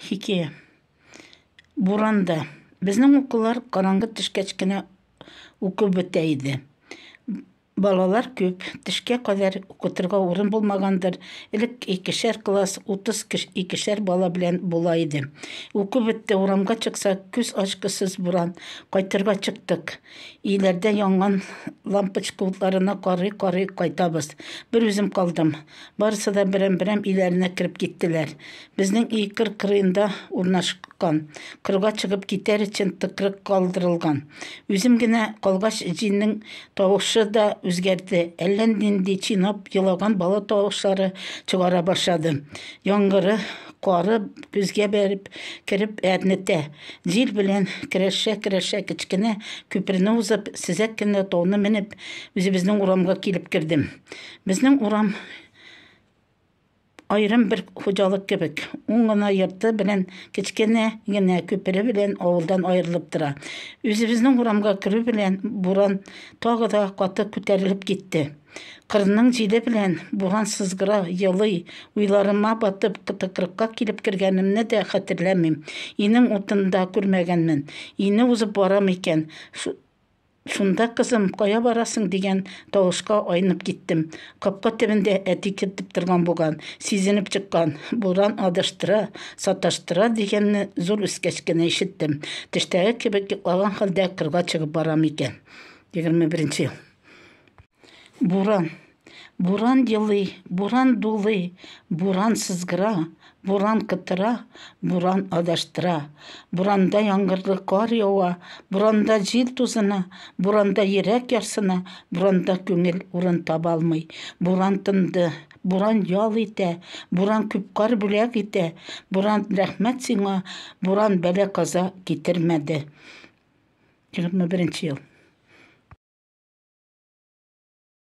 Хикәя. Буранда. Безнең укулар караңгы төшкәч кенә уку бетә иде. Балалар күп, төшкә кадәр укытырга урын булмагандыр. Элек икешәр класс, 30 икешәр бала белән була иде. Уку бетте, урамга чыксак, күз ачкысыз буран. Кайтырга чыктык. Өйләрдә янган лампочка утларына карый-карый кайтабыз. Бер үзем калдым. Барысы да берәм-берәм өйләренә кереп киттеләр. Безнең өй кыр кырыенда урнашкан. Кырга чыгып китәр өчен тыкрык калдырылган. Үзем генә калгач, җилнең тавышы да үзгәрде. Әллә нинди чинап елаган бала тавышлары чыгара башлады. Яңгыры, кары күзгә бәреп кереп әрнетә. Җил белән көрәшә-көрәшә кечкенә күперне узып, сөзәк кенә тауны менеп, үзебезнең урамга килеп кердем. Безнең урам аерым бер хуҗалык кебек. Уң гына йорты белән кечкенә генә күпере белән авылдан аерылып тора. Үзебезнең урамга керү белән буран тагы да каты күтәрелеп китте. Кырның җиле белән буран сызгыра, елый. Уйларыма батып, тыкрыкка килеп кергәнемне дә хәтерләмим. Өйнең утын да күрмәгәнмен. Өйне узып барам икән. Шунда, кызым, кая барасың, дигән тавышка айнып киттем. Капка төбендә әти көтеп торган булган, сизенеп чыккан. Буран адаштыра, саташтыра дигәнне зур үскәч кенә ишеттем. Төштәге кебек йоклаган хәлдә кырга чыгып барам икән. 21 нче ел. Буран. Буран елый, буран дулый, буран сызгыра, буран кытыра, буран адаштыра. Буранда яңгырлы кар ява, буранда җил тузына, буранда йөрәк ярсына, буранда күңел урын таба алмый. Буран тынды, буран ял итә, буран күп кар бүләк итә, буран рәхмәт сиңа, буран бәла-каза китермәде. 21 ел.